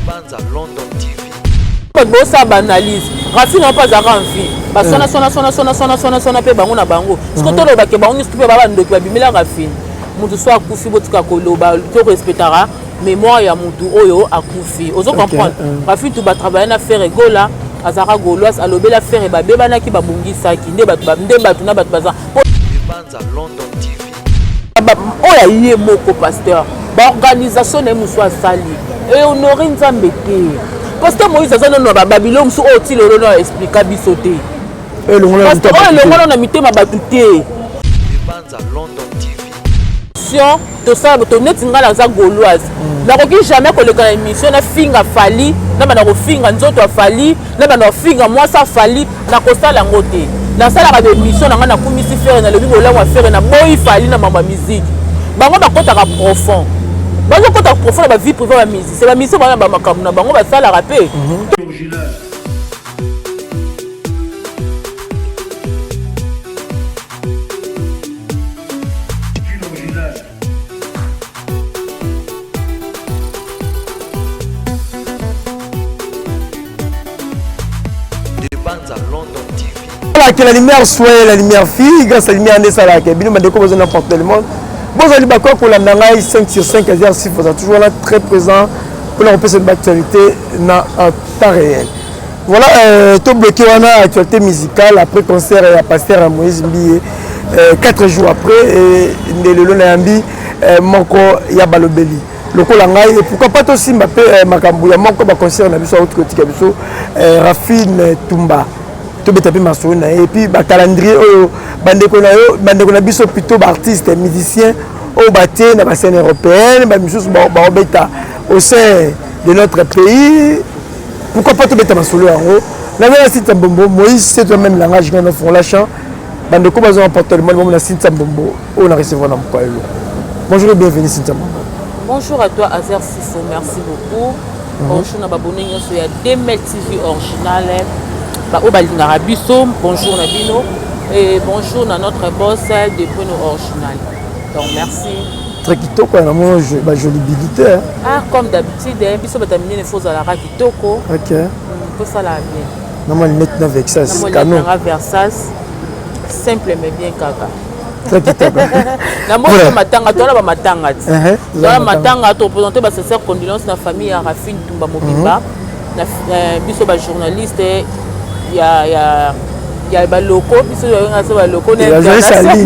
Banza London TV. Bato bosala baanalyse rafine mpe azalaka en vie baswana swana swana swana swana swana swana mpe bango na bango siko tolobake bango nyonso mpe baba ndoki babimela rafine moto so akufi botika koloba to respectaka mémoire ya motu oyo akufi ozo comprendre rafine tu batravaille na Ferre Gola azalaka gauloise alobela Ferre babebanaki babongisaki nde bato nde bato na bato baza Banza London TV. Oyo aye moko pasteur baorganisation na ye mosusu asali ehonore nzambe te. Pasteur Moïse aza nano na bababilo mosusu oyo ti lelo na explika biso te oyo elongolano na mitema bato te. Banza London TV. Sion tosala to neti ngai naza gauloise nakoki jamais koleka na émission nafinga Fally na banda kofinga nzoto ya Fally na banda kofinga mwasi ya Fally nakosala yango te. Nasalaka ba émission na ngai nakumisi Ferre nalobi bolamu ya Ferre naboyi Fally na mambo ya musique. Bango bakotaka profond, bazokota profond na ba vie privée ya ba musicien. Ba musicien bana ba makambo na bango basalaka mpe. Banza London TV. Voilà, que la lumière soit la lumière fille, grâce à la lumière nde bino bandeko boza n'importe quel monde. Bozali bakoya kolanda ngai 5 sur 5 à 6 vous toujours là très présent pour la repesa l'actualité na temps réel. Voilà, to bloqué wana actualité musicale après concert ya pasteur Moïse Mbiye 4 jours après nde lelo nayambi moko ya balobeli lokola ngai et pourquoi pas tosimba pe makambo ya moko ba concert na biso auti kotika biso Rafine Tumba tobeta mpe masolo na ye et puis ba calendrier oyo bandeko na yo bandeko na biso plutôt ba artiste musicien oyo batie na ba scène européenne ba misusu baobeta au sein de notre pays. Pourquoi pas tobeta masolo yango naza na Cynthia Mbombo Moïse c'est toi même langage ngana fongola champ bandeko bazo emporter le monde na Cynthia Mbombo oyo na recevoir na mokwa lelo. Bonjour et bienvenue Cynthia Mbombo. Bonjour à toi Azer Sifo, merci beaucoup. Bonjour na babone nyonso ya DML TV original ba oyo balingaka biso, bonjour na bino et bonjour na notre boss de Bruno original. Donc merci. Très kitoko na mon ba jolibilité. Ah comme d'habitude biso bato ya minene faut ozalaka kitoko. OK. Faut sala bien. Na ma lunette na Versace canon. Na Versace simple mais bien kaka. Très kitoko. Na moni matanga tola ba matanga ti. Tola matanga to présenter ba sincère condoléances na famille ya Rafine Tumba Mobimba. Na biso ba journaliste ya ya ya ba locaux biso ya nga so ba locaux na international.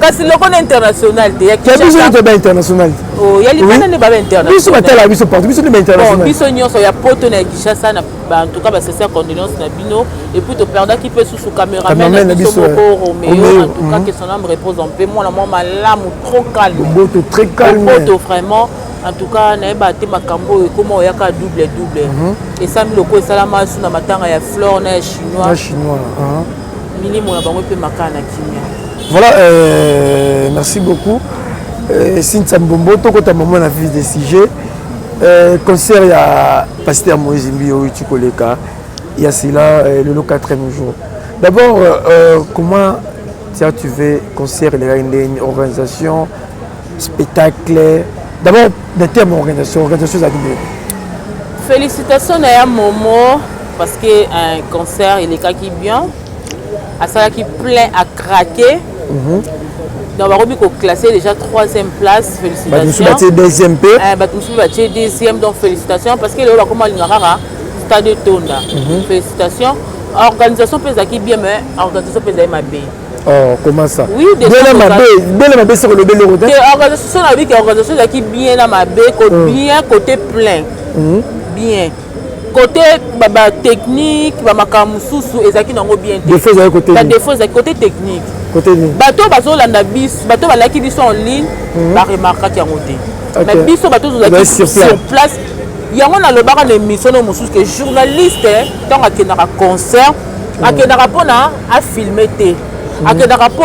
Kasi locaux na international te ya Kinshasa. Biso to ba international. Oh ya libanda ne ba international. Biso batala biso partout biso ne ba international. Bon biso nyonso ya poto na Kinshasa na ba en tout cas ba sincère condoléances na bino et puis to perdaki pe sous cameraman na biso moko Romeo en tout cas que son âme repose en paix. Mwana mwa malamu trop calme. Boto très calme. Boto vraiment en tout cas nayeba te makambo oyo ekoma oyaka double double. Esami loko esalama su na matanga ya Flore na ya chinois. Na chinois. Milimo na bango pe makala na kimia. Voilà, merci beaucoup. Cynthia Mbombo, tokota maman na vie des sujets. Concert ya pasteur Moïse Mbiye oyo koleka ya cela le 4e jour. D'abord, comment tu as trouvé concert les organisation spectacle? D'abord, le terme organisation, organisation ça dit. Félicitations à Momo parce que un concert il est qui bien. Asalaki plein à craquer. Donc bakomi ko classer déjà 3e place, félicitations. Bato mosusu deuxième pe. Bato mosusu batie deuxième, donc félicitations parce que lelo bakoma linga kaka stade Tonda. Félicitations. Organisation pe ezalaki bien mais organisation pe ezali mabe. Oh, comment ça? Oui, déjà, bien mabe, bien mabe c'est le bel route. Organisation na bi que organisation ezalaki bien na mabe, ko bien côté plein. Bien. Côté ba, ba technique, ba makambo mosusu ezalaki nango bien te. Défaut ezalaki côté. Ba défaut ezalaki côté technique. Côté nini? Bato bazolanda biso, bato balaki biso en ligne, ba remarquaki yango te. Mais biso bato tozalaki sur place. Yango nalobaka na émission no mosusu que journaliste ntango akendaka concert, akendaka mpona afilme te. Akendaka mpo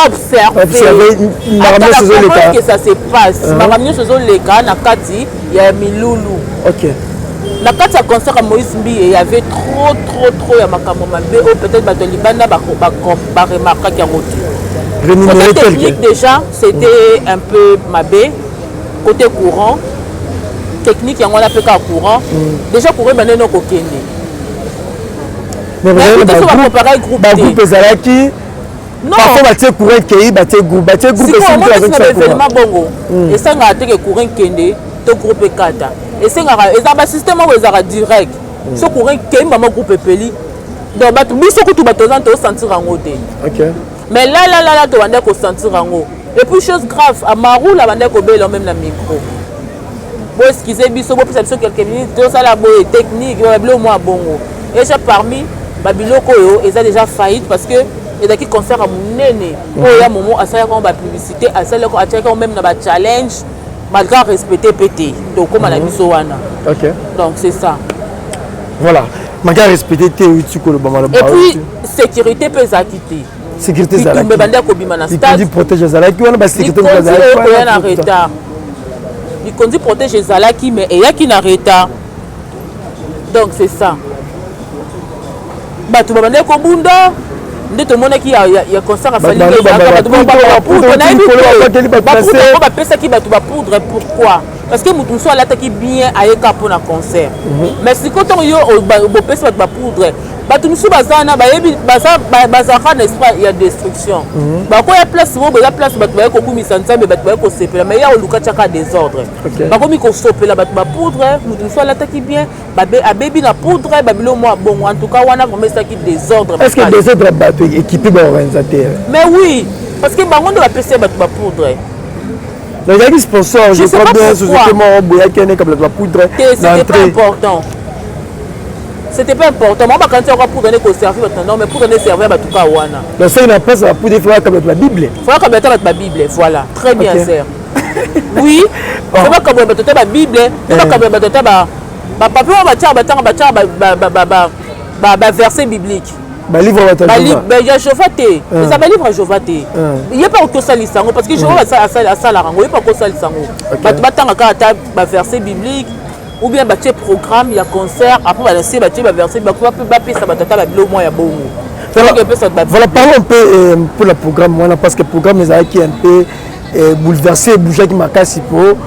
observer makambo que ça se passe. Makambo nyonso ezoleka na kati ya milulu. Na kati ya concert ya Moïse Mbiye, il y avait trop trop trop ya makambo mabe oyo peut-être bato ya libanda ba remarquaki yango te. Côté technique déjà, c'était un peu mabe. Côté courant, technique yango wana mpe kaka courant. Déjà courant ebandaki no kokende. Bagroupe ezalaki parfois batie courant ekei, batie groupe, batie groupe. Esikoyo baévénement bongo esengaka te ke courant ekende to groupe ekata. Esengaka eza basystème oyo ezalaka direct. So courant ekei, mama, groupe epeli. Donc bato, biso kutu bato oza tosentir yango te. Mais là là là là, tobandaki kosentir yango. Et puis, chose grave, Amarula bandaki kobela même na micro: "Boexcuse biso, bopesa biso quelques minutes, tosala boye technique." Babiloko mwa bongo déjà parmi babiloko oyo eza déjà faillite, parce que ezalaki concert ya monene oyo ya Momo. Asalaki yango bapublicité, asalaki, atiaki yango même na bachallenge, malgré respecter mpe te. Tokóma na biso wana. Donc c'est ça. Voilà, malgré respecter te, euti koloba maloba. Et puis sécurité mpe ezalaki te. Sécurité? Bitumba ebandi kobima na stade. Protège ezalaki wana, basécurité. Okoya na retard. Likondi protège ezalaki, mais eyaki na retard. Donc c'est ça, bato babandaki kobunda nde tomonaki ya concert. Afalibapoudre, bapesaki bato bapoudre. Pourquoi? Parce que motu mosusu alataki bien, ayeka mpona concert. Mais sikoyo ntango yo bopesi bato bapoudre, bato mosusu baza wana, bayebi, bazalaka na esprit ya destruction. Bakoya place moko, eza place bato baye kokumisa Nzambe, bato baye kosepela, mais ya koluka tiaka désordre. Bakomi kosopela bato bapoudre. Motu mosusu alataki bien, abebi na poudre, babilo mwa bongo. En tout cas, wana vraiment esalaki désordre. Est ce que désordre bato équipé baorganisateur? Mais oui, parce que bango nde bapesi bato bapoudre. Ezalaki sponsor, je crois bien, société moko boyaki ene kabela bapoudre. C'était pas important, c'était pas important. Bango bakanisi yango poudre nde koservir bato. Non, mais poudre nde servir bato ka wana. Donc soki na place ya bapoudre, faut bakabela bato babible. Faut bakabela ta bato babible, voilà, très bien. Sœur, oui, faut bakabela bato ta babible, faut bakabela bato ta bapapier oyo batiaka, batanga, batiaka baverset biblique. Balivre? Ya Jehova te, eza balivre ya Jehova te. Ye mpe akoki osalisa yango, parce que Jehova asalaka yango, ye mpe akosalisa yango. Bato batanga kaka ata baverset biblique, ou bien batie programme ya concert, après balase batie baverset, bapesa bato ata babilo mwa ya bongo. Voilà, parlons un peu pour le programme wana, parce que programme ezalaki un peu bouleversé, ebougeaki makasi po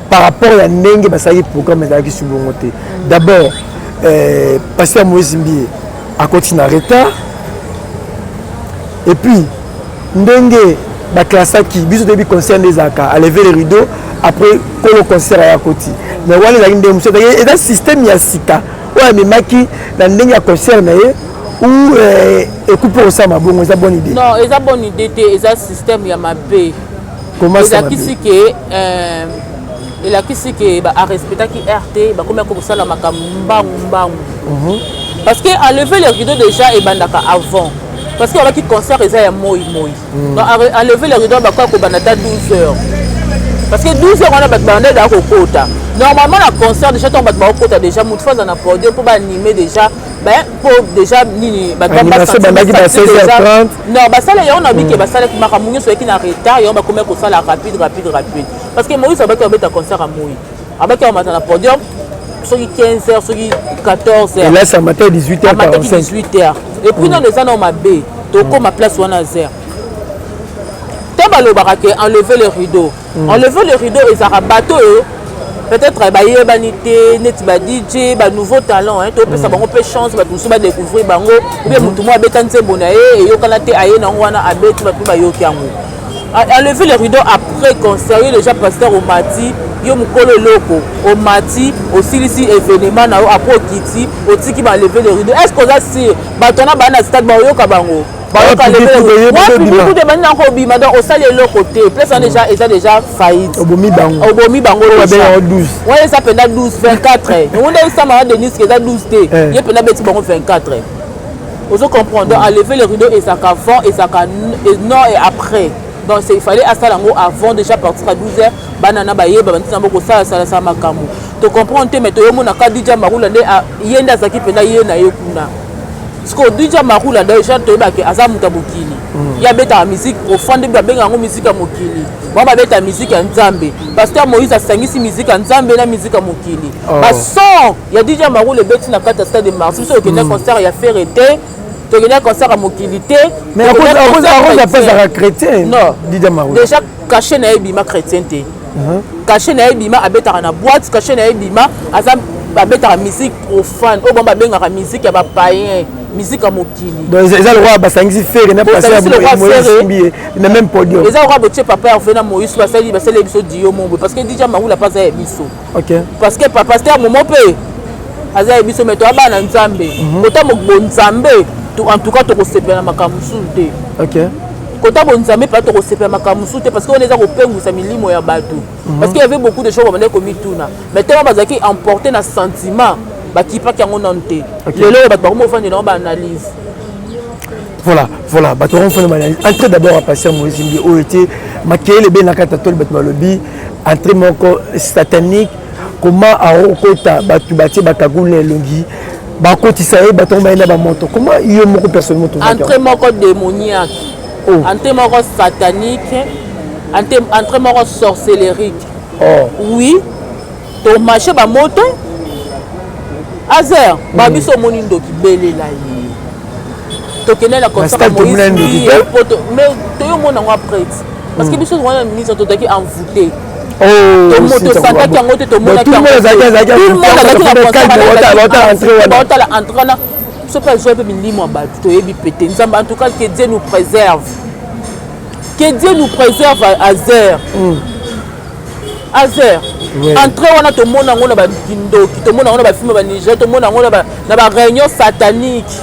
par rapport ya ndenge basalaki programme, ezalaki su bongo te. D'abord, pasteur Moïse Mbiye akoti na retard. Et puis ndenge baklasaki biso, toyebi concert nde ezalaka: alever le rideau, après kolo concert aya koti. Mais wana ezalaki ndenge mosusu, eza système ya sika oyo amemaki na ndenge ya concert na ye ou ekupi kosala mabongo. Eza bonne idée? Non, eza bonne idée te, eza système ya mabe. Elakisi ke arespectaki rt, bakomi ako kosala makambo mbangu mbangu, parce que enlever le rideau déjà ebandaka avant, parce que babaki concert eza ya moi moi. Donc enlever le rideau bakoya kobanda ata 12 heures, parce que 12 heures wana bato banda ezala kokota normalement na concert. Déjà ntango bato bakokota, déjà motu faut aza na podium mpo baanime déjà, mpo déjà nini. Non, basala yango na bike, basalaki makambo nyonso eyaki na retard. Yango bakomi kosala rapide, rapide, rapide, parce que Moïse abaki babeta concert ya moi, abaki bamata na podium soki 15 heures, soki 14 heures. Et là, ça matin 18 heures. 18 heures. Et puis nano eza nao mabe, tokóma place wana zere te. Balobaka ke enlever le rideau, enlever le rideau ezalaka bato oyo peut-être bayebani te, neti ba DJ, banouveau talent, topesa bango mpe chance, bato mosusu badécouvrir bango, ou bien motu moko abeta nzembo na ye, eyokana te, aye nango wana, abeti, bato mpe bayoki yango. Enlever le rideau après concert, yo déjà pasteur omati, yo mokolo eloko omati, osilisi événement na yo, après okiti, otiki baenlever le rideau. Est ce que oza sûr bato wana baa na stade baoyoka bango, bayoka public te, bandi nango obima? Donc osali eloko te. Place wana déjà eza déjà faillite. Obomi bango. Obomi bango. Wana eza mpenza 12 24. Yango nde esamaka Denis ke eza 12 te, ye mpenza beti bango 24. Ozo comprendre? Donc enlever le rideau ezalaka avant, ezalaka non et après. Donc il fallait asala yango avant, déjà partir à 12 heures, banana bayeba bantina bango kosalasalasala makambo. Tocomprendre te, mais toyomonaka DJ Marula nde ye nde azalaki mpenza ye na ye kuna. Sikoyo DJ Marula déjà toyebake aza moto ya mokili, ye abetaka musique profane, nde babenga yango musique ya mokili, bango babeta musique ya Nzambe. Pasteur Moïse asangisi musique ya Nzambe na musique ya mokili. Bason ya DJ Marula ebeti na kati ya stade de Martyrs. Biso tokende concert ya Ferre te, tokende concert ya mokili te. Mais apesaka chrétien. Non. DJ Marula déjà cachet na ye ebima chrétien te. Cachet na ye ebima, abetaka na boîte. Cachet na ye ebima, aza babetaka musique profane oyo bango babengaka musique ya bapayen, musique ya mokili. Donc eza lokola basangisi Ferre na Bosangisi pasteur lokola Moïse Ferre. Mbiye na même podium. Eza lokola botie papa Herve na Moïse, basali biso dio mobwe, parce que DJ Maula mpe aza ya biso. Parce que pasteur Momo mpe aza ya biso, mais toya bana Nzambe. Kota bonzambe, en tout cas tokosepela na makambo mosusu te. Kota bonzambe mpe tokosepela makambo mosusu te, parce que wana eza kopengwisa milimo ya bato, parce qu'il y avait beaucoup de choses babandaki komituna, mais tellement bazalaki emporté na sentiment, bakipaki yango nanu te. Lelo oyo bato bakoma ofandela yango baanalyse. Voilà, bato bakomfana banalyse. Entrée d'abord ya pasteur Moïse Mbiye oyo ete makeyele ebe na kati ya toli, bato balobi entrée moko satanique. Comment akokota, bato batie bakagulu na elongi, bakotisa ye, bato yango baye na bamoto? Comment yo moko personnellement tozwaki Entrée moko démoniaque. Oh. Entrée moko satanique, entrée moko sorcellerique. Oh. Oui, tomarche bamoto azer babiso, omoni ndoki belela ye, tokende na concert ya stade tomona Moïse ndoki Mbiye, te? poto, mais toyomona yango après, parce que biso wana ministre tozalaki envoûté. Oh, Tosantaki yango te, tomonaki. Tout le monde azalaki Tout le monde azalaki na concert, entrée wana. Baotala entrée wana, soki azwa mpe milimo ya bato, toyebi pe te. Nzambe, en tout cas, que Dieu nous préserve, que Dieu nous préserve. Azer, azer. Entrée wana, tomona yango na bakindoki, tomona yango na bafilm ya baniger, tomona yango na baréunion satanique,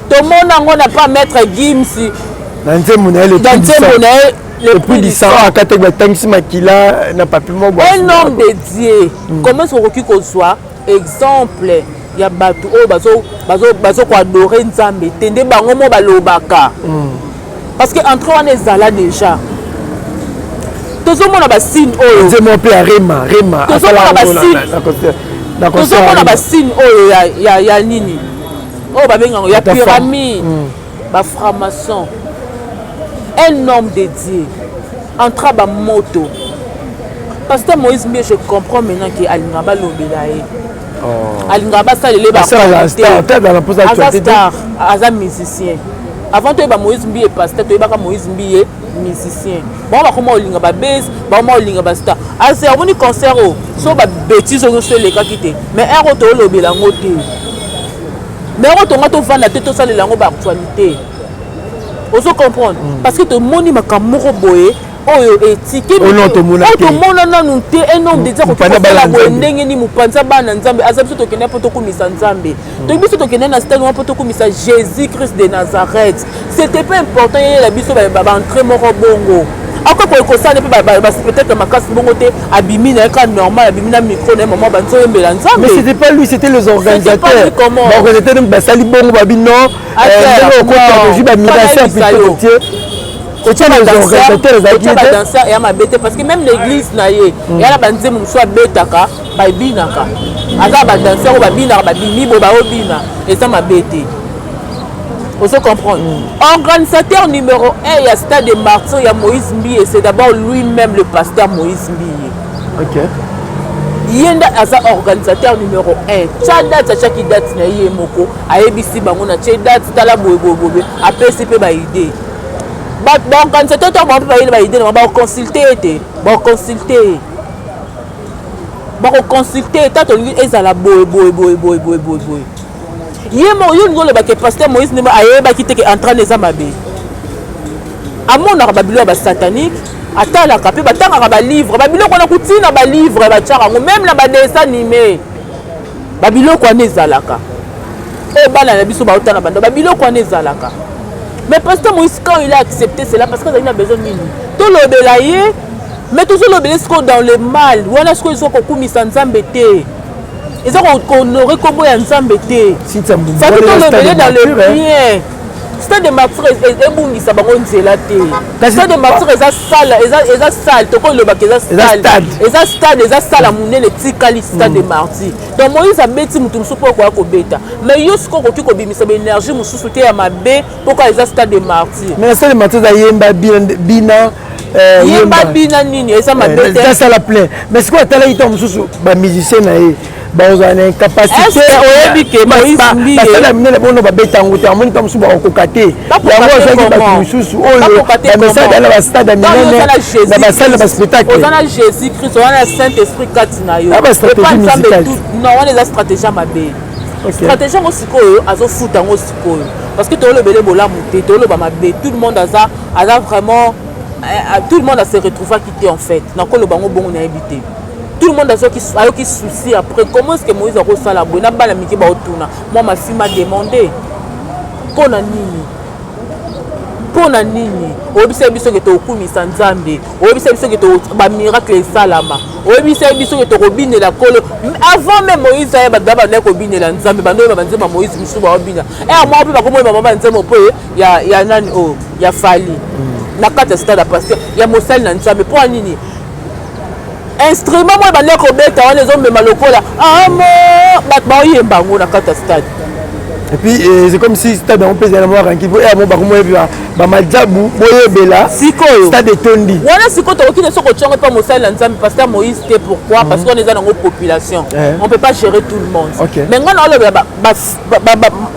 tomona yango na pa Maître Gims. Na nzembo na ye le Na prix du nzembo sang. Na ye le Le prix du sang, akataki, batangisi makila na papier moko. Un homme de Dieu, comment est-ce okoki kozwa exemple ya bato oyo bazokoadorer Nzambe te, nde bango mo balobaka? Parce que entrée wana ezala déjà, tozomona basigne oyo. Nzembo mpe ya Rema, Rema. Tozomona tozomona basigne oyo ya nini oyo babengaka ya pyramide, bafranc-maçon. Un homme de Dieu entra bamoto. Pasteur Moïse Mbiye, je comprends maintenant ke alingaka balobela ye, alingaka basalele. Aza star, aza musicien. Avant toyeba Moïse Mbiye pasteur, toyebaka Moïse Mbiye musicien. Bango bakoma olinga babase, bakoma olinga bastar. Ase omoni concert oyo, so babêtise oyo nyonso elekaki te, mais ere oyo toolobela yango te, mais oyo tonga tovanda te, tosalela yango baactualité. Ozo comprendre? Parce que tomoni makambo moko boye oyo etike Oyo tomona te. Tomona nanu te. Un homme de Dieu akoki Mopanzi kosala bana boye Nzambe. ndenge nini? Mopanzi bana Nzambe aza. Biso tokende mpo tokumisa Nzambe. Toyebi, biso tokende na stade wana mpo tokumisa Jésus Christ de Nazareth. C'était pas important yeyela biso baentrée moko bongo. Akoki kosala mpe peut-être makasi bongo te, abimi na ye ka normal, abimi na micro na ye, mama banzi oyembela Nzambe. Mais c'était pas lui, c'était les organisateurs. Lui comment? Baorganisateur basali bongo, babi non, ndenge okota, ozwi bamiracer plutôt otie otie les organisateurs ezalaki Otia te. Badanser eya mabe te, parce que même l'église na ye eya na banzembo mosusu abetaka, babinaka, aza badanser oyo babinaka, babimi boye, baobina, eza mabe te. Ozo comprendre? Organisateur numéro 1 ya stade de Martyr ya Moïse Mbiye, c'est d'abord lui-même, le pasteur Moïse Mbiye. Ye nde aza organisateur numéro 1. Tia date, atiaki date na ye moko, ayebisi bango na tie date, tala boye boye boye, apesi mpe baidée. Baorganisateur ntango bango mpe bayeli baidée na bango, bakoconsulte ye te, bakoconsulte ye, bakoconsulte ye ta tolingi ezala boye boye boye boye boye boye boye. Ye moko, yo olingi olobake pasteur Moïse ndenge ayebaki te ke entraîne eza mabe? Amonaka babiloko ya basatanique, atalaka mpe, batangaka balivre, babiloko wana kutina balivre batiaka yango, même na badessin animé babiloko wana ezalaka. Oyo bana na biso baotala bando, babiloko wana ezalaka. Mais pasteur Moïse, quand il a accepté cela, parce que azali na besoin nini tolobela ye, mais tozolobela sikoyo dans le mal wana, sikoyo eza kokumisa Nzambe te, eza kohonorer nkombo ya Nzambe te. Faki tolobele dans le bien. Stade de Martyr ebungisa bango nzela te. Stade de Martyr eza salle, eza salle, tokolobaka eza stade, eza stade, eza salle ya monene etikali stade de Martyr. Donc Moïse abeti motu mosusu mpo akoya kobeta, mais yo sikoyo okoki kobimisa baénergie mosusu te ya mabe mpo kaka eza stade de Martyr. Mais na stade de Martyr eza yemba, bina. Yemba, bina nini, eza mabe te. Asala plein, mais sikoyo atalaki ntango mosusu bamusicien na ye. Bakozala na incapacité. Oyebi ke Moïse Mbiye basala minene bono babeta yango te, amoni ntango mosusu bakokoka te. Yango azwaki bato mosusu oyo bamesala na bastade ya minene, na basale na baspectacle. Oza na Jésus Christ, oza na Saint Esprit kati na yo. Bastratégie musicale. Non, wana eza stratégie ya mabe. Stratégie yango sikoyo azofuta yango sikoyo, parce que tolobele bolamu te, toloba mabe. Tout le monde aza vraiment, tout le monde ase retrouvaki te. En fait, nakoloba yango bongo, nayebi te. Tout le monde ayoki souci après: comment est ce que Moïse akosala boye na bana mike? Baotuna moi, ma fille m'a demandé mpo na nini, mpo na nini oyebisa biso ke tokokumisa Nzambe, oyebisa biso ke bamiracle esalama, oyebisa biso ke tokobinela Kolo. Avant même Moïse aya, bato bandaki kobinela Nzambe, bando oyeba banzembo ya Moïse mosusu baobina ere moko mpe bakomoyeba mwa banzembo mpo ya nani oyo ya Fally na kati ya stade ya pasteur, ya mosali na Nzambe. Mpo ya nini instrument moko ebandeki kobeta wana ezomema lokola amo, bato baoyemba yango na kati ya stade? Et puis c'est comme si stade yango mpe ezali na mwa ranki po mo bakomoyeba bamajabu boyebela. Sikoyo stade etondi. Wana sikoyo tokoki te soki otiongo mpe mosali na Nzambe, pasteur Moïse te. Pourquoi? Parce que wana eza nango population, on peut pas gérer tout le monde. Mais ngai na olobela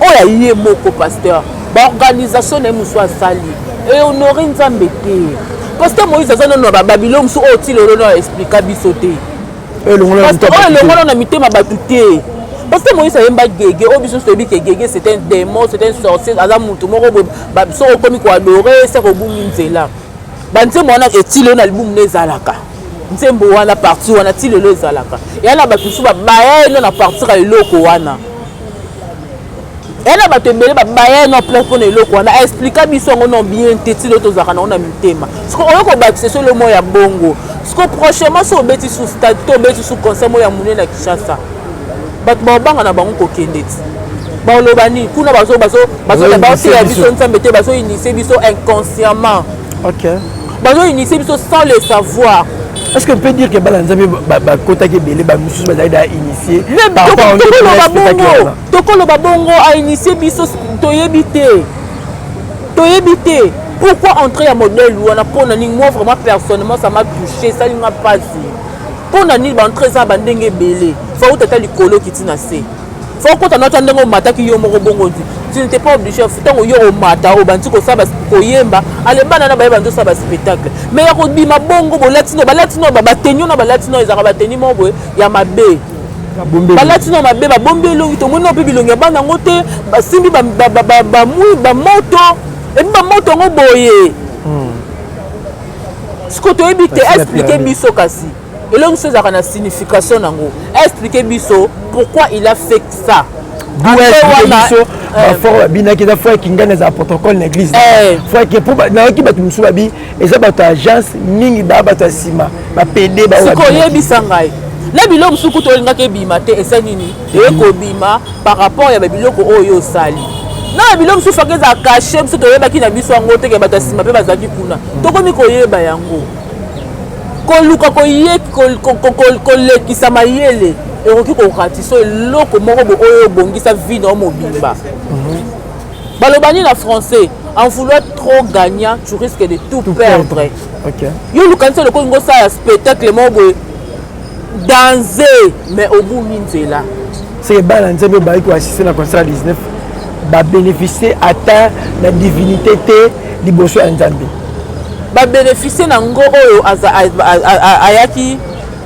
oyo aye moko pasteur, baorganisation na ye mosusu asali ehonore Nzambe te. Pasteur Moïse aza nano na babilo mosusu oyo ti lelo no explika biso te, oyo elongola na mitema bato te. Parce que Moïse ayemba gege oyo biso toyebi ke gege, c'est un démon, c'est un sorcier, aza mutu moko boye. Soki okomi koadorer, seke obungi nzela. Banzembo wana eti lelo na libumu nde ezalaka nzembo wana, partie wana ti lelo ezalaka eya na bato mosusu babaya ye no na partir ya eloko wana. Eya na bato ebele babaya ye no plein mpona eloko wana. Aexplika biso yango no bien te, ti lelo tozalaka nango na mitema. Siko oyo kobakisa so elo moko ya bongo. Siko prochainement so obeti su stade to obeti su concert moko ya monene na Kinshasa, bato baobanga na bango kokende ti baloba nini kuna. Bazoteya biso Nzambe te, bazoinitie biso inconsciemment. Bazoinitie biso sans le savoir. Est-ce qu'on peut dire que bana Nzambe bakotaki ebele, bamisusu bazali da initié? Tokoloba bongo, tokoloba bongo, ainitie biso, toyebi te, toyebi te pourquoi entrée ya modèle wana, mpona nini. Moi vraiment, personnellement, ça m'a touché, esalinga mpasi. Mpona nini baentrée eza bandenge ebele? Fa utata likolo kiti na se, fo okota na ota ndenge omataki yo moko bongo ti. Tu n'étais pas obligé. Ntango yo omata, obandi kosala koyemba, ale bana na bayeba nzosala baspectacle, mais ya kobima bongo, bolati no, balati no bateni no, balati no, ezalaka bateni moko boye ya mabe, balati no mabe, babombi elongi, tomoni no mpe bilongi ya bana yango te. Basimbi bamui bamoto epi bamoto yango boye. Siko toyebi te, explike biso kasi elongi so ezalaka na signification nango. Explike biso pourquoi il a fait ça. Biso bafort babinaki, eza frère Kingani, ezala protocole na église. Frère, nayoki bato mosusu babi eza bato ya agence mingi, baa bato ya nsima bapede. Siko oyebisa ngai na biloko mosusu kutu olingaki ebima te, eza nini ekobima par rapport ya babiloko oyo osali na babiloko mosusu? Faka ezala caché, biso toyebaki na biso yango teke bato ya nsima mpe bazalaki kuna. Tokomi koyeba yango, koluka kolekisa mayele ekoki koratisa eloko moko bo oyo obongisa vie na yo mobimba. Baloba nini na français? En vouloir trop gagnant, tu risques de tout perdre. Yo lukanisi eloko olingi osala spectacle moko boye danse, mais obungi nzela. Seke bana Nzambe bayaki koassiste na concert ya 19, babénéficie ata na divinité te liboso ya Nzambe. Babénéficie na ngo oyo ayaki,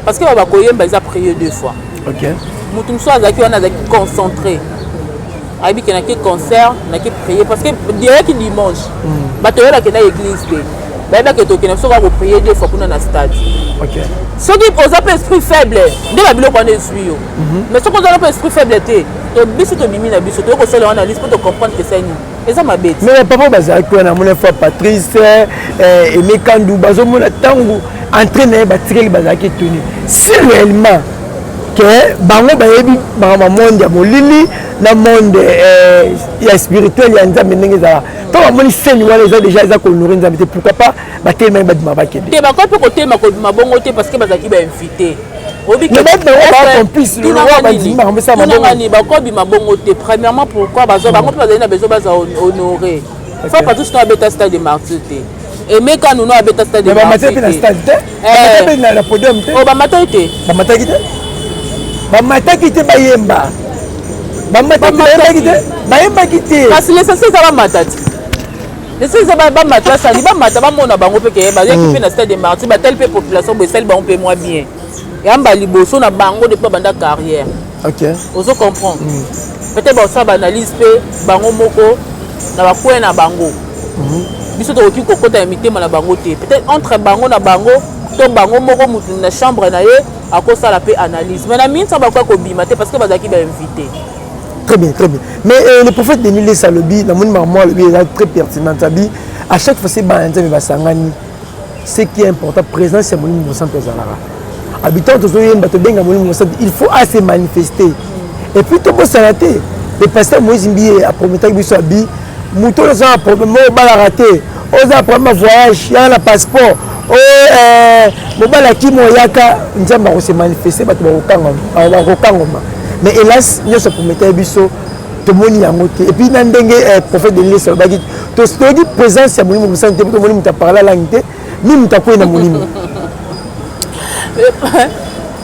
parce que bakoyemba eza prier deux fois. Moto mosusu azalaki wana, azalaki concentré, ayebi ke nake concert, nake prier, parce que eyaki dimanche. Bato oyebake na église te, bayebake tokende soki akoprier deux fois kuna na stade. Soki oza mpe esprit faible, nde babiloko wana ezwi yo. Mais soki oza mpe esprit faible te, to biso tobimi na biso, toyei kosala wana liste mpo tocomprendre ke sai nini eza mabe te. Mais papa, bazalaki wana, amona fois Patrice Aimé Kandu, bazomona ntango entrée na ye, batikali bazalaki étonné si réellement ke bango bayebi makambo ya monde ya molili na monde ya spirituel ya Nzambe ndenge ezala. Ntango bamoni scène wana, eza déjà eza kohonorer Nzambe te, pourquoi pas batelemaki, babima, bakende? Te, bakoki mpe kotema kobima bongo te, parce que bazalaki bainvité. Complice bandimi makambo esala. Tunangani, bakobima bongo te. Premièrement, pourquoi bazwa bango mpe bazali na besoin baza honoré? Fa Patrice no abeta stade de Martyr te, Emeka Nuno abeta stade de Martyr te. Te. Na podium te. Bamataki te. Bamataki te. Bamataki te, bayemba, bamataki, bayembaki te, bayembaki te. Kasi l'essentiel eza bamata ti, l'essentiel eza bamata, basali bamata, bamona bango mpe ke bazalaki mpe na Stade de Martyr, batali mpe population boye, esali bango mpe mwa bien, yamba liboso na bango depuis babanda carrière. Ozo comprendre? Peut-être basala baanalyse mpe bango moko na bacoin na bango. Biso tokoki kokɔta ya mitema na bango te. Peut-être entre bango na bango to bango moko, mutu na chambre na ye akosala mpe analyse, mais na miniti bakoki kobima te parce que bazalaki bainvité. Très bien, très bien. Mais le prophète Denis Lessie alobi, namoni maman alobi, eza très pertinent. Abi à chaque fois se bana Nzambe basangani, ce qui est important, présence ya Molimo Mosantu ezalaka. Abi ntango tozoyemba, tobenga Molimo Mosantu, il faut ase manifester. Et puis tobosana te, le pasteur Moïse Mbiye aprometaki biso, abi moto oyo oza na problème oyo obalaka te, oza na problème ya voyage, yaka na passeport oyo, mobali akimi, oyaka, Nzambe akose manifester, bato bakokangoma. Mais hélas, nyonso aprometaki biso, tomoni yango te. Et puis na ndenge prophète Denis Lessie alobaki, toyoki présence ya Molimo Mosantu te, po tomoni moto aparla langue te, ni moto akwei na molimo.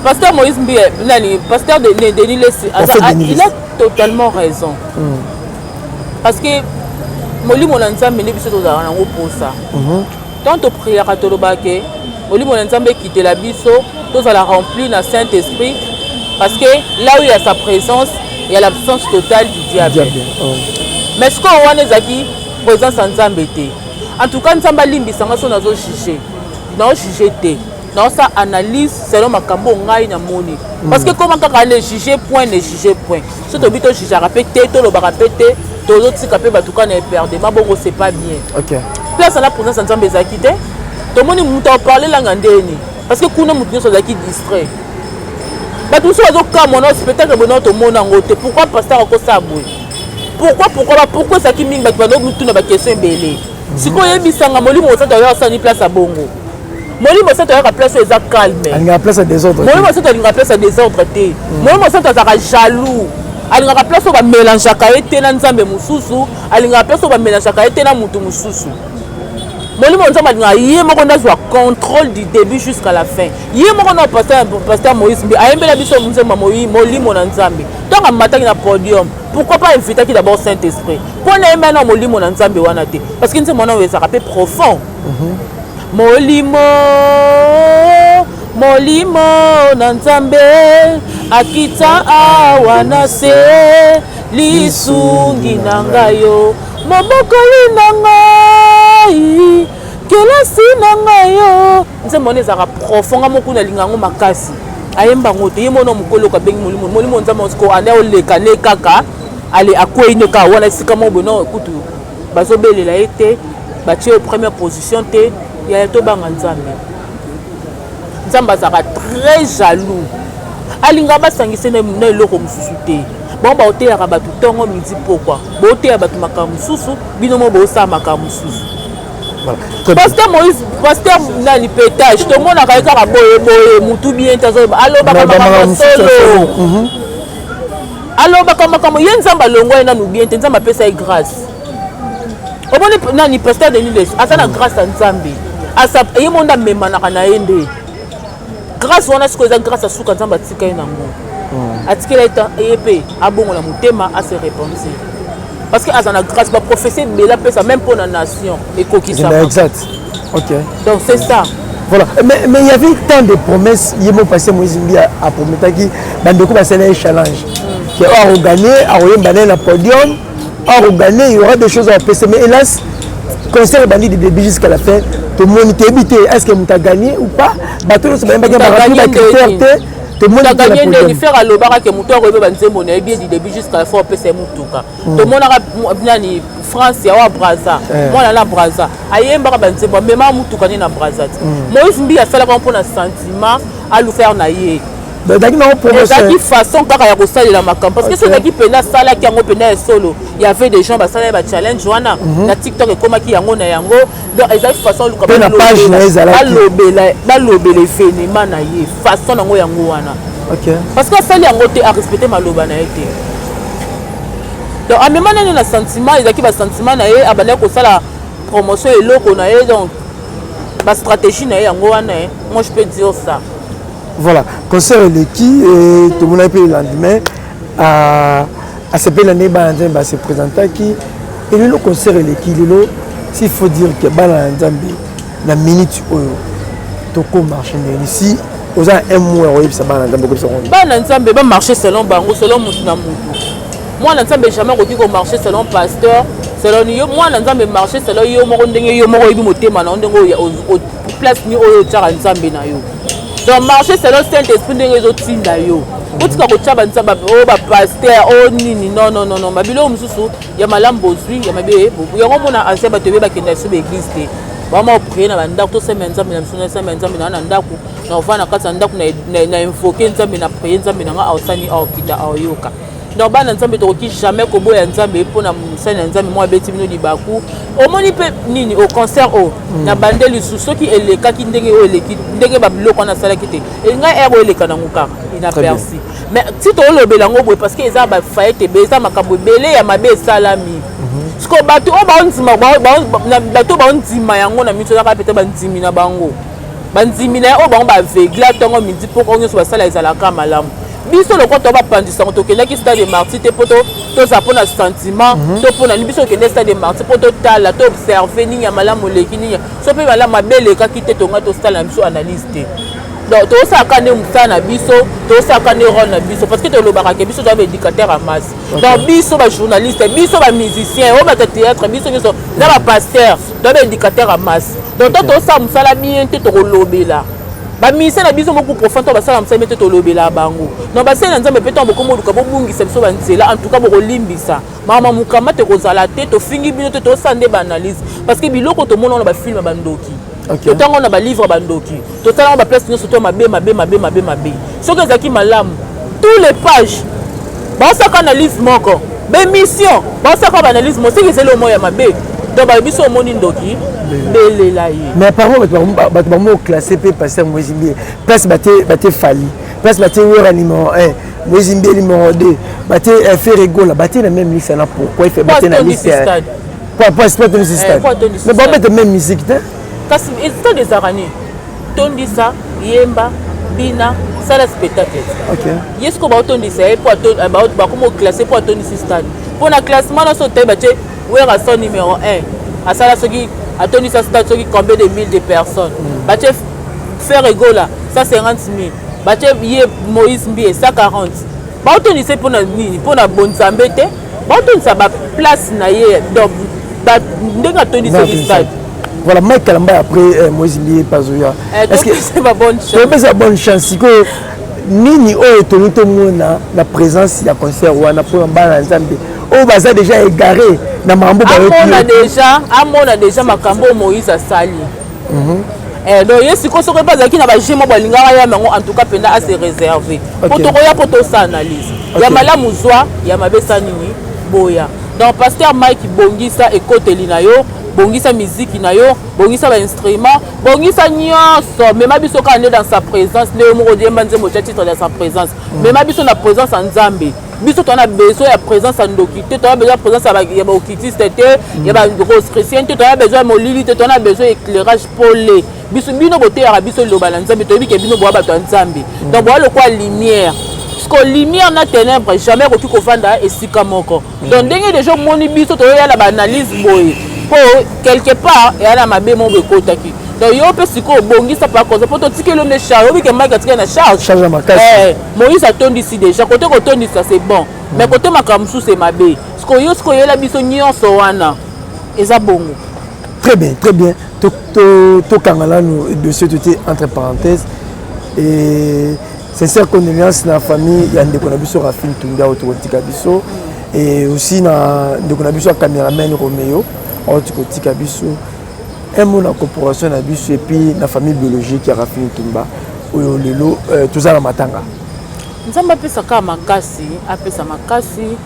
Pasteur Moïse Mbiye, nani, pasteur de, Denis Lessie, il a totalement raison. Parce que molimo na Nzambe nde biso tozalaka nango posa. Tant topriaka, tolobaka ke molimo na Nzambe ekitela biso, tozala rempli na Saint Esprit, parce que là où il y a sa présence, il y a l'absence totale du diable. Diable. Oh. Mais sikoyo wana ezalaki présence ya Nzambe te. En tout cas, Nzambe alimbisanga so nazojuge, naojuge te, naosala analyse selon makambo ngai namoni, parce que koma kaka ne juge point, ne juge point. So tobi tojugeaka mpe te, tolobaka mpe te, tozotika mpe bato kaka na éperdement bongo, c'est pas bien. Place ala, présence ya Nzambe ezalaki te. Tomoni moto aparle langa ndeni, parce que kuna moto nyonso azalaki distrait. Bato mosusu bazokamwa na spectacle boye, tomona yango te. Pourquoi pasteur akosala boye? Pourquoi, pourquoi, pourquoi? Ezalaki mingi, bato bandotuna baquestion ebele. Sikoyo oyebisanga, Molimo Mosantu ayaka osala ni place ya bongo? Molimo Mosantu ayaka place oyo eza calme. Alingaka place ya désordre. Molimo Mosantu alingaka place ya désordre te. Molimo Mosantu azalaka jaloux, alingaka place oyo bamélangeaka ye te na nzambe mosusu, alingaka place oyo bamélangeaka ye te na motu mosusu. Molimo Nzambe alingaka ye moko nde azwa contrôle du début jusqu'à la fin, ye moko na pasteur Moïse Mbiye ayembela biso nzembo molimo na Nzambe. Ntango amataki na podium, pourquoi pas invitaki d'abord Saint Esprit mpo na yembela na molimo na Nzambe wana te? Parce que nzembo wana oyo ezalaka mpe profond. Molimo, molimo na Nzambe akita awa na se, lisungi na ngai yo, mobokoli na ngai, kelasi na ngai yo. Nzembo wana ezalaka profond. Nga moko nalinga yango makasi. Ayemba yango te, ye mona mokolo abengi molimo, molimo Nzambe siko ande oleka ne kaka ale akwei ne kaka wana esika moko boye. No kutu bazobelela ye te, batie yo première position te. Yaya, tobanga Nzambe. Nzambe azalaka très jaloux, alingaka basangise na eloko mosusu te. Bango baoteyaka bato ntongo, midi, pokwa, baoteya bato makambo mosusu, bino mo boosala makambo mosusu. Pasteur Moïse, pasteur nani, pétage, tomonaka ye kaka boye boye, mutu bien te, alobaka makambo solo, alobaka makambo ye. Nzambe alongwa ye nanu bien te, Nzambe apesa ye grâce. Omoni nani, pasteur Denis Lessie aza na grâce ya Nzambe, ye mo nde amemanaka na ye nde grâce wana. Sikoyo eza grâce asuka, Nzambe atika ye nango, atikela ye mpe abongola motema, ase repentir, parce que aza na grâce. Baprophétie ebele apesa même mpo na nation ekokisama. Exact, ok. Donc c'est ça. Voilà, mais il y avait tant de promesses. Ye mo pasteur Moïse Mbiye aprometaki bandeko basala ye challenge ke oyo akogagner, akoyemba naye na podium, akogagner, il y aura des choses à apesa. Mais hélas, concert ebandi du début jusqu'à la fin, tomoni, toyebi te est ce que moto agagné ou pas. Bato nyonso bayembaki, barempli bacritère te, tomoni. Agagné ndeni? Frère alobaka ke moto akoyeba banzembo na ye bien du début jusqu'à la fin, opesa ye motuka. Tomonaka nani, France yawa, Braza, mwana na Braza ayembaka banzembo, amemaka motuka nde na Braza te. Moïse Mbiye asalaka mpona sentiment alufaire na ye. Ezalaki nango promotion. Ezalaki façon kaka ya kosalela makambo, parce que soki ezalaki mpena asalaki yango mpena ya solo, y avait des gens basalaki bachallenge wana na TikTok, ekomaki yango na yango. Donc ezalaki façon oluka Mpe na page na ye ezalaki. Balobela événement na ye, façon nango yango wana. Parce que asali yango te, arespecte maloba na ye te. Donc amema nani na sentiment, ezalaki basentiment na ye, abandaki kosala promotion eloko na ye. Donc bastratégie na ye yango wana. Moi, je peux dire ça. Voilà, concert eleki, tomonaki mpe le lendemain asepeli na ndenge bana Nzambe base présentaki. Elelo concert eleki, lelo s'il faut dire que bana ya Nzambe na minute oyo tokomarche ndenge, si oza un mot ya koyebisa bana Nzambe, okobisa ngo? Bana Nzambe bamarche selon bango, selon mutu na mutu. Mwana Nzambe jamais akoki komarche selon pasteur, selon yo. Mwana Nzambe, marche selon yo moko, ndenge yo moko oyebi motema na yo, ndenge place ni oyo otiaka Nzambe na yo. Donc marche selon Saint Esprit, ndenge ezotinda yo. Otika kotia banzambe oyo bapasteur oyo nini. Non, non, non, non. Babiloko mosusu ya malamu bozwi, ya mabe yango. Omona asia, bato ebe bakenda so baeglise te, bama oprier na bandako. Tosambela Nzambe na biso, nasambela Nzambe na nga na ndako, na ovanda na kati ya ndako, na invoke Nzambe, na prie Nzambe na nga, aosani, aokita, aoyoka. Donc bana Nzambe, tokoki jamais koboya Nzambe mpona mosali na Nzambe moko abeti bino libaku. Omoni mpe nini au concert oyo na bande lisusu, soki elekaki ndenge oyo eleki, ndenge babiloko wana asalaki te, ngai ere oyo eleka nango kaka inaperçu. Mais ti toolobela yango boye parce que eza bafayete ebele, eza makambo ebele ya mabe esalami. Siko bato oyo baondima, bato oyo baondima yango na miso, ezaka peut-être bandimi na bango, bandimi na ye oyo bango baaveugle ntongo, midi, poko nyonso basala ezalaka malamu. Biso lokwa to bapanzisa yango, tokendaki stade Martyr te mpo tozala mpona sentiment to mpona nini. Biso tokende stade Martyr mpo totala, toobserve nini ya malamu eleki, nini so mpe malamu mabe elekaki te. Tonga tosala na biso analyse te. Donc tozosalaka nde mosala na biso, tozosalaka nde rôle na biso, parce que tolobaka ke biso toza baéducateur ya masse. Donc biso bajournaliste, biso bamusicien, oyo bato ya théâtre, biso nyonso na bapasteur, toza baéducateur ya masse. Donc to tosala mosala bien te, tokolobela bamusicien na biso moko profond to basala mosala bien te, tolobela bango. Donc basali na Nzambe mpe, ntango bokoma oluka bobungisa biso banzela, en tout cas bokolimbisa mama mokama te, kozala te tofingi bino te, tosala nde baanalyse, parce que biloko tomona wana, bafilm ya bandoki, totango na balivre ya bandoki, totalango baplace nyonso to mabe, mabe, mabe, mabe, mabe. Soki ezalaki malamu, tous les pages baosaka analyse moko, bémission baosaka baanalyse moko, soki ezali omo ya mabe, donc balobi so omoni ndoki, belela ye. Mais apparemment bato bango classé mpe pasteur Moïse Mbiye, place bate Fally, place bate Wera numéro 1, Moïse Mbiye numéro 2, bate Ferre Gola, bate na même liste na. Pourquoi il fait bate na liste? Po atondisi stade, mais babete même musique te. Kasi stade ezalaka nini? Tondisa, yemba, bina, sala spectacle. Ye sikoyo baotondisa ye, bakoma oclasse mpo atondisi stade. Mpo na classement nyonso otayi, batie Wera son numéro 1, asala soki atondisa stade soki combien de mille de personnes, batie Ferre Gola 150 000, batie ye Moïse Mbiye 140. Baotondisa ye mpona nini? Mpona bonzambe te, baotondisa baplace na ye. Donc ndenge atondisaki stade. Voilà, Mike Kalamba après Moïse Mbiye Pazoya. Est-ce que ba bonne chance? Topesa bonne chance. Sikoyo nini oyo tolingi tomona na présence ya concert wana mpona bana na Nzambe oyo baza déjà égaré na makambo? Amona déjà, amona déjà makambo oyo Moïse asali. Donc ye sikoyo, soki mpe azalaki na baje mo balingaka yama yango, en tout cas mpenza ase réservé, po tokoya mpo tosala analyse ya malamu, zwa ya mabe esa nini, boya. Donc pasteur Mike, bongisa ekoteli na yo, bongisa miziki na yo, bongisa bainstrument, bongisa nyonso. Mema biso kaka nde dans sa présence, nde yo moko oyemba nzembo tia titre dans sa présence. Mema biso na présence ya Nzambe. Biso toza na besoin ya présence ya ndoki te, toza besoin ya présence ya baoccultiste te, ya barosicrucien te, toza besoin ya molili te, toza na besoin ya éclairage pole. Biso, bino boteyaka biso liloba na Nzambe, toyebi ke bino boya bato ya Nzambe, donc boya lokola lumière. Parce que lumière na ténèbre jamais ekoki kovanda esika moko. Donc ndenge déjà omoni biso toyoyala baanalyse boye, mpo quelque part eya na mabe moko ekotaki. Donc yo mpe sikoyo obongisa pa koza, mpo totikeli yo nde charge. Oyebi ke Mike atikali na charge. Charge ya makasi. Moïse atondisi déjà kote kotondisa, c'est bon, mais kote makambo mosusu emabe. Sikoyo yo sikoyo oyela biso nyonso wana, eza bongo. Très bien, très bien. Tokanga nanu dossier totie entre parenthèse, et sincère condoléance na famille ya ndeko na biso Rafine Tumbi oyo tokotika biso, et aussi na ndeko na biso ya cameraman Romeo oyo tokotika biso. Un mot na corporation na biso et puis na famille biologique ya Rafine Tumba oyo lelo toza na matanga. Nzambe apesa kaka makasi, apesa makasi.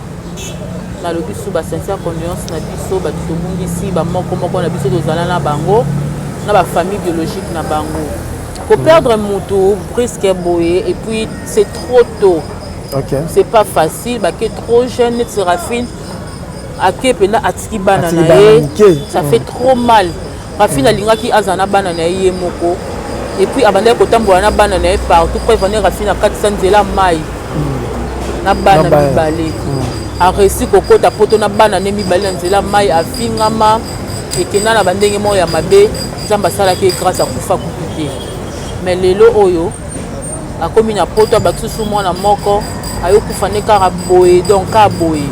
Nalobi su basincère condoléance na biso bato tobungisi bamoko moko na biso, tozala na bango na bafamille biologique na bango. Koperdre mutu brusque boye, et puis c'est trop tôt. C'est pas facile, bake trop jeune neti Rafine ake mpenza, atiki bana na ye, ça fait trop mal. Rafine alingaki azala na bana na ye ye moko. Et puis abandaki kotambola na bana na ye partout. Preuve ane, Rafine akatisa nzela mai na bana mibale. Aréussi kokota Poto na bana ne mibale na nzela mai. Afingama, ekenda na bandenge moko ya mabe. Nzambe asalaki ye grâce, akufa kutu te. Mais lelo oyo akomi na Poto, abakisi su mwana moko, ayokufa nde kaka boye. Donc kaka boye.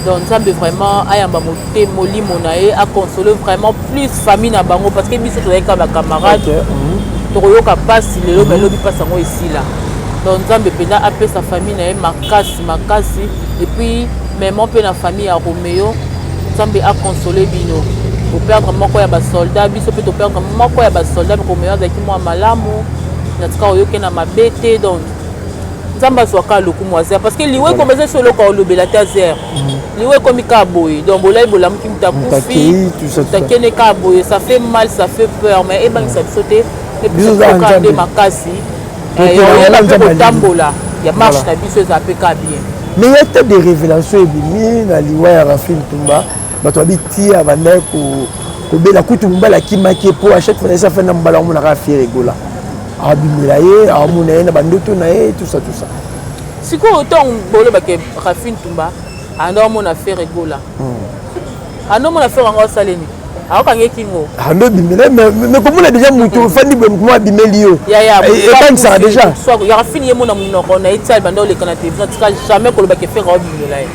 Donc Nzambe vraiment ayamba mote molimo na ye, aconsole vraiment plus famille na bango, parce que biso tozalaki kaka bacamarade. Tokoyoka mpasi lelo, mais elobi mpasi yango esila. Donc Nzambe mpenza apesa famille na ye makasi makasi. Et puis memo mpe na famille ya Romeo, Nzambe aconsole bino. Toperdre moko ya basoldat, biso mpe toperdre moko ya basoldat. Romeo azalaki mwa malamu na tika oyoki na mabe te. Donc Nzambe azwaka lokumu azer, parce que liwa ekomi eza so eloko olobela te. Azer, liwa ekomi kaka boye. Donc bolai bolamuki, moto akufi, moto akende kaka boye. Ça fait mal, ça fait peur, mais ebangisa biso te, epesa biso kaka nde makasi oyeba mpe kotambola ya marche na biso ezala mpe kaka bien. Mais ya te, de révélation ebimi na liwa ya Rafine Tumba. Bato babitia bandaki kobela kutu, mobali akimaki po à chaque fois esa fanda, mobali amonaka Ferre Gola abimela ye, amona ye na bandoto na ye, tout ça, tout ça. Sikoyo ntongo bolobake Rafine Tumba ando amona Ferre Gola, ando omona Ferre yango asaleni, aokange kingo. Ando ebimela, mais komona déjà moto ofandi boye, moto abimeli yo, ebangisaka déjà. Ya Rafine ye mona monoko na ye tia banda oleka na télévision, tika jamais kolobake Ferre aobimela ye.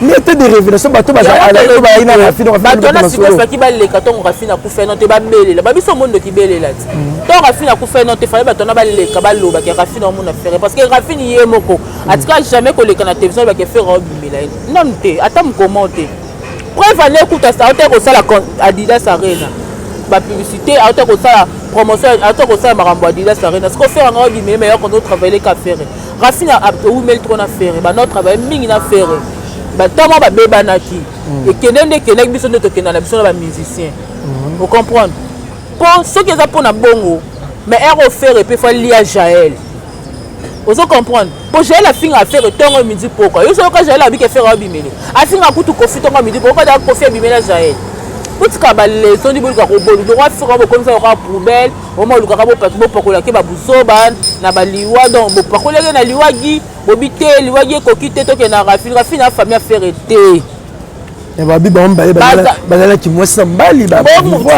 Mais te, de révélation, bato bazalaki na Rafine. Bato wana sikoyo faki baleka ntongo Rafine akufa no te, babelela babiso mondoki belela ti ntongo Rafine akufa no te. Fallait bato wana baleka, balobaki Rafine omona Ferre, parce que Rafine ye moko atika jamais koleka na télévision alobaki Ferre aobimela ye nanu te, ata mokoma te. Preuve ane ekuta aota kosala Adidas Arena bapublicité, aota kosala promotion, aota kosala makambo Adidas Arena. Sikoyo Ferre anga obimele, mais yakondo travaille ka Ferre. Rafine ewumeli trop na Ferre, banda travaille mingi na Ferre, batango babebanaki, ekende nde ekendaki. Biso nde tokenda na biso na bamusicien, ocomprendre? Mpo soki eza mpona bongo, mais ere Ferre mpe fa lia Jael, ozo comprendre? Mpo Jael afinga Ferre ntongo, midi, pokwa. Yo soki Jael abiki, Ferre abimeli, afinga kutu Kofi ntongo, midi, pokwa. Kofi abimela Jael. Botika baleçon ndi boluka kobolu Ferre, bokomisa lokola poubelle. Oma olukaka bopakolaki babuzoba na baliwa. Donc bopakolaki na liwagi, bobi te, liwagi ekoki te, tokende na Rafine. Rafine a famille ya Ferre te. Babi bango mibale bazalaki mwasi na mobali.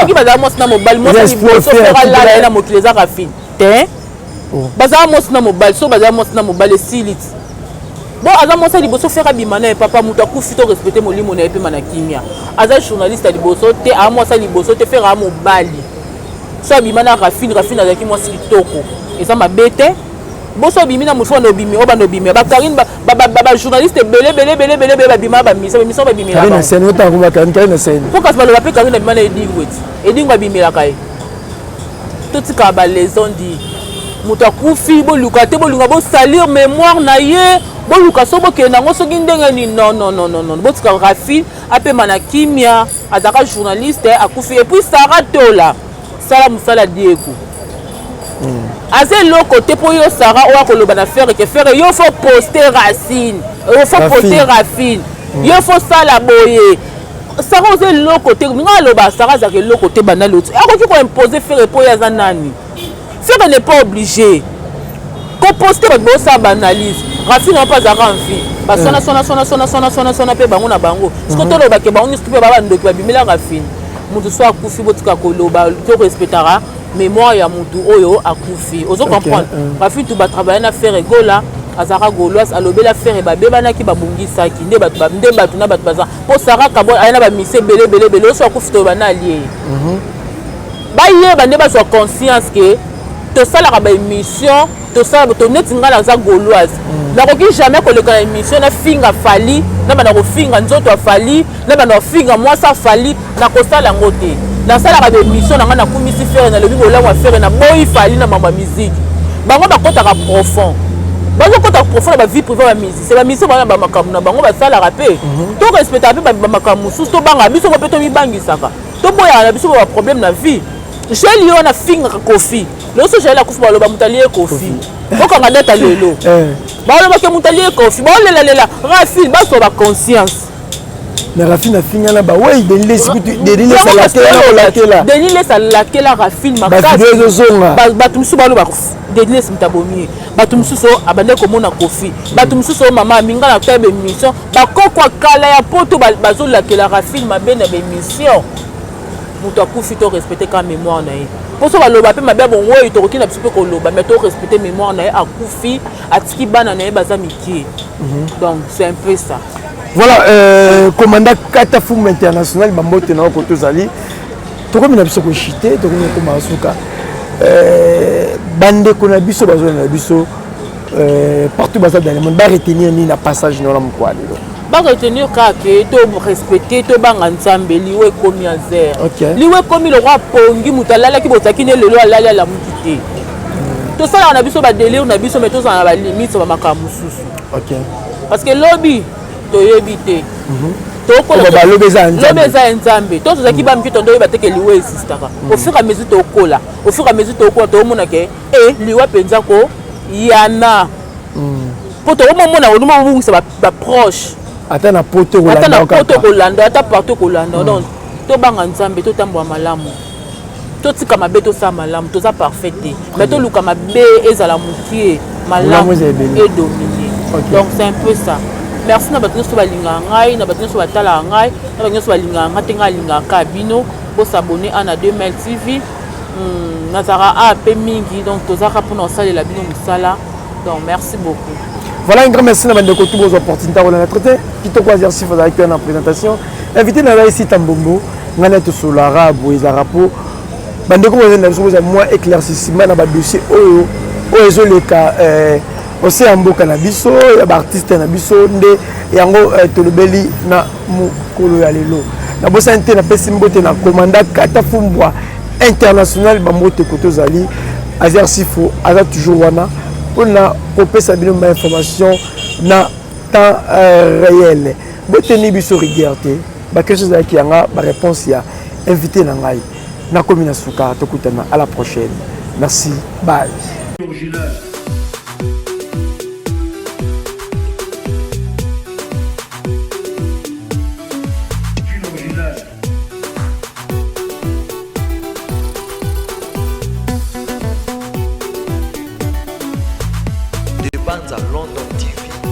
Soki bazala mwasi na mobali, mwasi liboso Ferre alala ye na mokili eza Rafine te. Bazala mwasi na mobali, soki bazala mwasi na mobali, esili ti. Bon, aza mwasi ya liboso Ferre abima na ye. Papa, moto akufi, to respecte molimo na ye, pema na kimia. Aza journaliste ya liboso te, aa mwasi ya liboso te. Ferre aa mobali so abima na Rafine. Rafine azalaki mwasi kitoko, eza mabe te. Boso obimi na mosu wana, obimi oyo banda obimi bakarine, bajournaliste ebele ebele ebele ebele ebele babima bamisa bamisa babimelaka. Po kasi baloba mpe Karine abima na Edingo eti Edingo abimelaka ye. Totikaka baleçon di moto akufi, boluka te, bolinga bosalir mémoire na ye, boluka so bokende yango soki ndenge nini. Non, non, non, non, non, botika Rafine apema na kimia. Azalaka journaliste, akufi. Et puis Sara Tola, sala mosala. Diego aza eloko te mpo yo Sara oyo akoloba na Ferre ke Ferre, yo faut poster Racine, yo faut poster Rafine, yo faut sala boye. Sara oza eloko te. Nga aloba Sara azalaka eloko te. Banda loti akoki koimpose Ferre mpo oyo aza nani? Ferre n'est pas obligé koposte. Bato bosala baanalyse, Rafine mpe azalaka en vie, baswana swana swana swana swana swana swana mpe bango na bango. Siko tolobake bango nyonso mpe baa bandoki babimela Rafine. Motu so akufi, botika koloba, to respectaka mémoire ya motu oyo akufi, ozo comprendre? Rafine tu batravaille na Ferre Gola, azalaka gauloise, alobela Ferre, babebanaki, babongisaki nde bato nde bato na bato baza. Mpo Sara Kabo aya na bamise ebele ebele ebele oso akufi, toyeba na alie ye. Bayeba nde bazwa conscience ke tosalaka baémission, tosala to neti ngai naza gauloise, nakoki jamais koleka na émission nafinga Fally, na banda kofinga nzoto ya Fally, na banda kofinga mwasi ya Fally. Nakosala yango te. Nasalaka baémission na ngai, nakumisi Ferre, nalobi bolamu ya Ferre, naboyi Fally na mambo ya musique. Bango bakɔtaka profond, bazokɔta profond na bavie privée bamusicien. Bamusicien bana bamakambo na bango basalaka mpe, to respectaka mpe bamakambo mosusu. Tobangaka biso ngo mpe, tomibangisaka, toboyaka na biso baproblème na vie. Jael ye wana afingaka Kofi. Lelo so Jael akufi, baloba moto alie Kofi. Bokanga data lelo, balobaki moto alie Kofi, baolelalela Rafine. Bazwa baconscience. Mais Rafine afinga na bawei Denis Lessi kutu Denis Lessi alakela na kolakela. Denis Lessi alakela Rafine makasi. Ba video ezozonga. Bato mosusu baloba Denis Lessi moto abomi ye. Bato mosusu abandaki komona Koffi. Bato mosusu oyo mama aminga na tala baémission. Bakoko ya kala ya poto bazolakela Rafine mabe na baémission. Moto akufi to respecte kaka mémoire na ye. Mpo so baloba mpe mabe ya bongoyi tokoki na biso mpe koloba mais to respecte mémoire na ye akufi atiki bana na ye baza mikie. Donc c'est un peu ça. Voilà, euh, commandant Katafoum International, bambote na oko tozali. Tokomi na biso koshite, tokomi kokoma suka. Euh, bandeko na biso bazolanda na biso euh, partout baza dans le monde, ba retenir nini na passage na mokwa lelo. Ba retenir kaka ke to respecter, to banga Nzambe, liwa ekomi ya zere. Okay. Liwa ekomi lokwa pongi, moto alalaki bozalaki ne lelo alali alamuki te. Tosalaka na biso ba délire na biso mais tozala na ba limite ba makambo mosusu. Okay. Parce que lobi toyebi te. Lobi eza ya Nzambe. To tozalaki ba mike tondo oyeba te ke liwa existaka. Au fur et à mesure tokola, au fur et à mesure tokola toomona ke e liwa mpenza ko yana. Po tokomomona onuma obungisa ba proche. Ata na poto kolanda. Ata na poto kolanda, ata partout kolanda. Donc tobanga Nzambe, totambola malamu. Totika mabe, tosala malamu, toza parfait te. Mais toluka mabe ezala mokie, malamu edomine. Donc c'est un peu ça. Merci na bato nyonso balingaka ngai, na bato nyonso batalaka ngai, na bato nyonso balingaka ngai te, ngai alingaka kaka bino. Bosabone a na 2 Mail TV. Nazalaka a pe mingi, donc tozalaka mpona kosalela bino mosala. Donc merci beaucoup. Voilà, un grand merci na bandeko tout bozwa opportunité kolanda traité kitoko exercice azalaki wana na présentation. Invité na ngai Sita Mbombo, ngai na tosolaka boye ezalaka mpo bandeko bozali na biso kozwa mwa éclaircissement na badossier oyo oyo ezoleka ose ya mboka na biso ya baartiste na biso nde yango tolobeli na mokolo ya lelo. Nabosani te napesi mbote na commandant Kata Fumbwa International, bambote koto ozali. Azer Sifo aza toujours wana mpona kopesa bino ba information na temps réel. Boteni biso rigueur te, baquestion ezalaki yanga, baréponse ya invité na ngai. Nakomi na suka, tokutana à la prochaine. Merci, bye. Original.